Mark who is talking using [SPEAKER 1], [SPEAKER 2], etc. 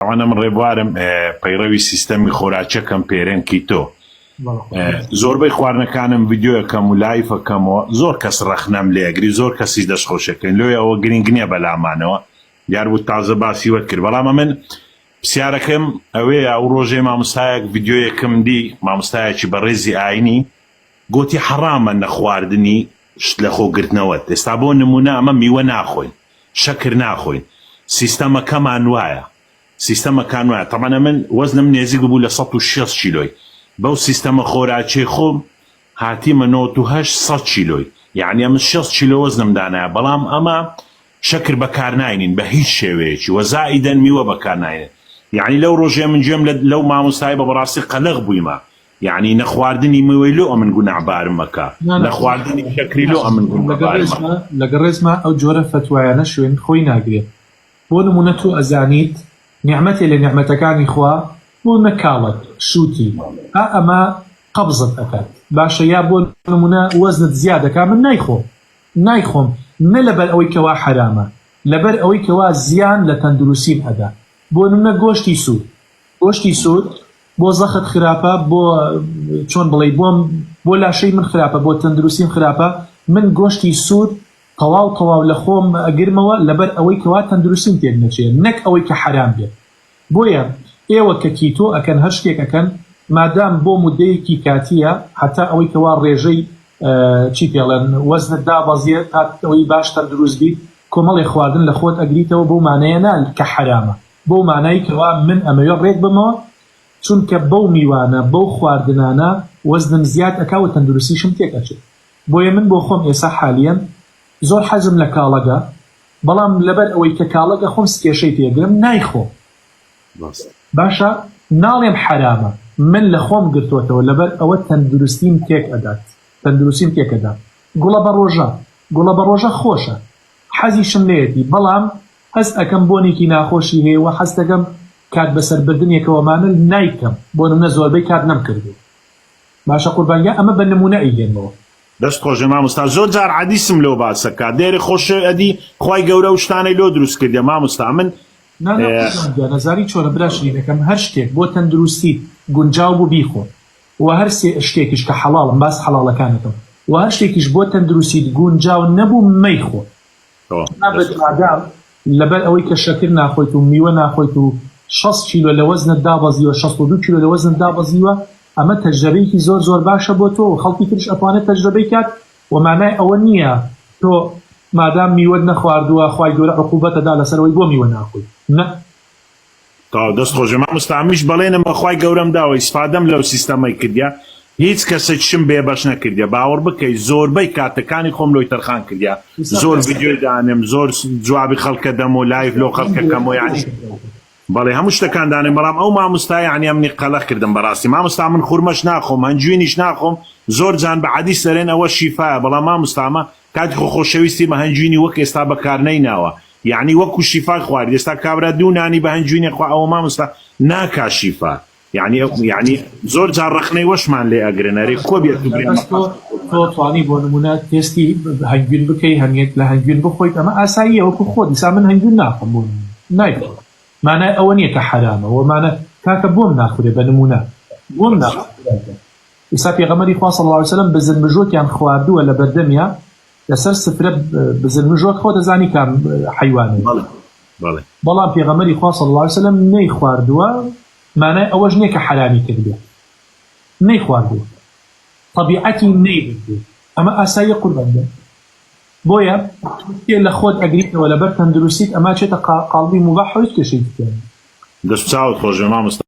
[SPEAKER 1] تاوانە من ڕێبوارم پەیڕەوی سیستەمی خۆراکیەکەم پێرێن keto زۆربەی خواردنەکانم ڤیدیۆیەکەم و live ەکەمەوە زۆر کەس ڕەخنەم لێگری زۆر کەسیش دەستخۆشەکەین لۆیە ئەوە گرنگ نییە بەلامانەوە دیار بوو تازە باسی وەت کرد بەڵام ئەمن پرسیارەکەم ئەوەیە ئەو ڕۆژێ مامۆستایەک ڤیدیۆیەکم دی مامۆستایەکی بەڕێزی ئاینی گۆتی حەڕامە نەخواردنی شت لەخۆ گرتنەوەت ئێستا بۆ نمونە ئەمە میوە ناخۆین شەکر ناخۆین سیستەمەکەمان وایە سیستەمەکان وایە تەبعەن ئەمن وەزنم نێزیک ببوو لە 160 کیلۆی بەو سیستەمە خۆراکیەی خۆم هاتیمە 98 سەد کیلۆی یەعنی ئەمن 60 کیلۆ وەزنم دانایە بەڵام ئەمە شەکر بەکارناینین بە هیچ شێوەیەکی وە زائیدەن میوە بەکارناینن یەعنی لەو ڕۆژەی من گوێم لە لەو مامۆستای بە بەڕاستی قەلەق بوویمە یەعنی نەخواردنی میوەی لۆ ئەمن گوناعبارم ئەکا نەخواردنی شەکری لۆ ئەمن گوناعبارم ئەکا.
[SPEAKER 2] لەگەڵ ڕێزما ئەو جۆرە فەتوایانە شوێن خۆی ناگرێ بۆ نمونە تۆ ئەزانیت نیعمەتێ لە نیعمەتەکانی خوا بۆ نمونە کاڵەک، شوتی، ئا ئەمە قەبزت ئەکات باشە یا بۆ نمونە وەزنت زیاد ئەکا من نایخۆم نایخۆم نە لەبەر ئەوەی کەوا حەرامە لەبەر ئەوەی کەوا زیان لە تەندروسیم ئەدا بۆ نمونە گۆشتی سور گۆشتی سور بۆ زەخت خراپە بۆ چۆن بڵێی بۆم بۆ لاشەی من خراپە بۆ تەندروستیم خراپە من گۆشتی سوور تەواو تەواو لە خۆم ئەگرمەوە لەبەر ئەوەی کەوا تەندروستیم تێک نەچێ نەک ئەوەی کە حەرام بێت بۆیە ئێوە کە keto ئەکەن هەر شتێک ئەکەن مادام بۆ مودەیەکی کاتیە هەتا ئەوەی کەوا ڕێژەی چی پێڵێن وەزنت دابەزیە تا ئەوەی باش تەندروست بیت کۆمەڵێ خواردن لە خۆت ئەگریتەوە بەو مانایە نا کە حەرامە بەو مانای کەوا من ئەمەوێ ڕێک بمەوە چونکە بەو میوانە بەو خواردنانە وەزنم زیاد ئەکا و تەندروستیشم تێک ئەچێ بۆیە من بۆ خۆم ئێسا حالیەن زۆر حەزم لە کاڵەگە بەڵام لەبەر ئەوەی کە کاڵەگ ئەخۆم سکێشەی پێ گرم نایخۆم باشە ناڵێم حەرامە من لە خۆم گرتۆتەوە لەبەر ئەوە تەندروستیم تێک ئەدات تەندروستیم تێک ئەدا گوڵە بەڕۆژە گوڵە بەڕۆژە خۆشە حەزیشم لێیەتی بەڵام هەست ئەکەم بۆنێکی ناخۆشی هەیە وە حەز دەکەم کات بەسەر بردنێکەوە مانە نایکەم بۆ نمونە زۆربەی کات نەم کردوە باشە قوربان گیان ئەمە بە نمونە ئەیهێنمەوە.
[SPEAKER 1] دەست خۆشبێ مامۆستا زۆر جار عەدیسم لۆ باسە کا دێرێ خۆشە ئەدی خوای گەورە ئەو شتانەی لۆ دروست کردیە مامۆستا من
[SPEAKER 2] نا نا قوربان گیان ئەزانی چۆنە برا شیرینەکەم هەر شتێک بۆ تەندروستیت گونجاو بوو بیخۆ وە هەر شتێکیش کە حەڵاڵم باس حەڵاڵەکان ئەکەم وە هەر شتێکیش بۆ تەندروستیت گونجاو نەبوو مەیخۆ جەنابت مادام لەبەر ئەوەی کە شەکر ناخۆیت و میوە ناخۆیت و 60 کیلۆ لە وەزنت دابەزیوە 62 کیلۆ لە وەزنت دابەزیوە ئەمە تەجرەبەیەکی زۆر زۆر باشە بۆ تۆ و خەڵکی تریش ئەتوانێت تەجرەبەی کات و مانای ئەوە نییە تۆ مادام میوەت نەخواردووە خوای گەورە عقوبەتە دا لەسەر ئەوەی بۆ میوە ناخۆی نە.
[SPEAKER 1] تەواو دەست خۆشبێ مامۆستا ئەمنیش بەڵێنم بە خوای گەورەم داوە ئیسفادەم لەو سیستەمەی کردیە هیچ کەسێکیشم بێ بەش نەکردیە باوەڕ بکەی زۆربەی کاتەکانی خۆم لۆی تەرخان کردیە زۆر ڤیدیۆی دانێم زۆر جوابی خەڵکە دەم و live لۆ خەڵکە کەم و یعنی بەڵێ هەموو شتەکان دانێم بەڵام ئەو مامۆستا یعنی ئەمنی قەلەق کردم بەڕاستی مامۆستا من خورمەش ناخۆم هەنجوینیش ناخۆم زۆر جان بە عەدیس دەرێن ئەوە شیفایە بەڵام مامۆستا ئەمە کاتی خۆ خۆشەویستی بە هەنجوینی وەک ئێستا بەکار نەیناوە یەعنی وەکو شیفای خوارد ئێستا کابرا دوو نانی بە هەنجوینێ خوا ئەوە مامۆستا ناکا شیفا یەعنی یەعنی زۆر جار ڕەخنەی وەشمان لێ ئەگرن ئەرێ کۆ بێت و برێ
[SPEAKER 2] بەس تۆ تۆ توانی بۆ نمونە تێستی هەنگوین بکەی هەنگێک لە هەنگوین بخۆیت ئەمە ئاساییە وەکو خۆت ئیسا من هەنگوین ناخۆم بۆ نمونە نایخۆم مانای ئەوە نییە کە حەرامە وە مانە کاکە بۆم ناخورێ بە نمونە بۆم ناخورێ ئیسا پێغەمبەری خوا صلی اللە علیە وسلم بزن مژۆکیان خواردووە لە بەردەمیا لەسەر سفرە بزن مژۆک خۆ دەزانی کام حەیوانەیە
[SPEAKER 1] بەڵێ بەڵێ
[SPEAKER 2] بەڵام پێغەمبەری خوا صلی اللە علیە وسلم نەیخواردووە مانای ئەوەش نییە کە حەرامی کردبێت نەیخواردووە تەبیعەتی نەیبردووە ئەمە ئاساییە قوربان گیان بۆیە تۆ لە خۆت ئەگریتەوە لەبەر تەندروستیت ئەمە چێتە قاڵبی موباح هیچ کێشەیەکی تیا نییە.
[SPEAKER 1] دەست چاوت خۆشبێ مامۆستا.